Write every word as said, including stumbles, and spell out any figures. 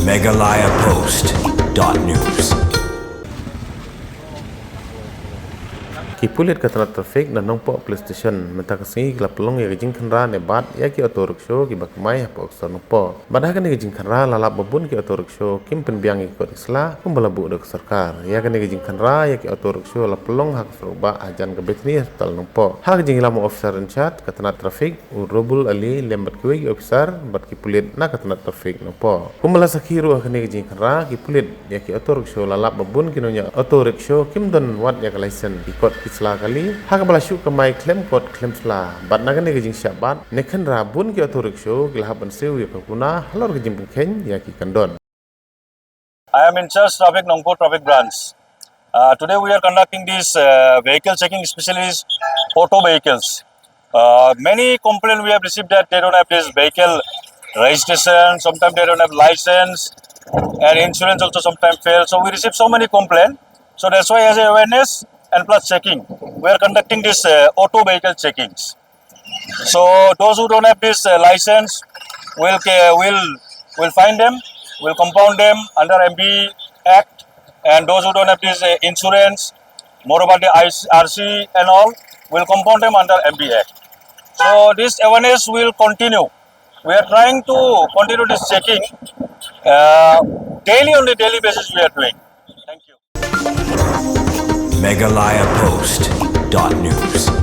Meghalaya Post dot news. Ki pulit ka tnat traffic na Nongpoh Police Station mynta ka sngi ki la pynlong ïa ka jingkhynra ne bat ïa ki auto rickshaw kiba kmai hapoh ka sor Nongpoh. Bad ha kane ka jingkhynra la lap ba bun ki auto rickshaw kim pynbiang ïa ki kot ki sla kumba la buh da ka sorkar. Ïa kane ka jingkhynra ïa ki auto rickshaw la pynlong ha ka surok bah hajan ka Bethany Hospital Nongpoh. Ha ka jingïalam u officer in charge ka tnat traffic u Robul Ali lem bad kiwei ki officer bad ki pulit na ka tnat traffic Nongpoh. Kumba la sakhi ruh ha kane ka jingkhynra, ki pulit ïa ki auto rickshaw la lap ba bun ki nongñiah auto rickshaw kim don wat ïa ka license, ki kot ki sla kali ha kaba la shu kamai khlem kot khlem sla. Bad na kane ka jingshah bat ne khynra, bun ki auto rickshaw ki la hap ban siew ïa ka kuna halor ka jingpynkheiñ ïa ki kyndon. I am in charge traffic, Nongpoh Traffic Branch. Uh, today we are conducting this uh, vehicle checking, especially is auto vehicles. Uh, many complaint we have received that they don't have this vehicle registration, sometimes they don't have license, and insurance also sometimes fail. So we receive so many complaint. So that's why, as a awareness and plus checking, we are conducting this uh, auto vehicle checkings. So those who don't have this uh, license, we'll ca- we'll we'll fine them, we'll compound them under M B Act, and those who don't have this uh, insurance, more about the I C, R C and all, we'll compound them under M B Act. So this awareness will continue. We are trying to continue this checking uh, daily, on a daily basis. We are doing. Thank you. Meghalaya Post dot news.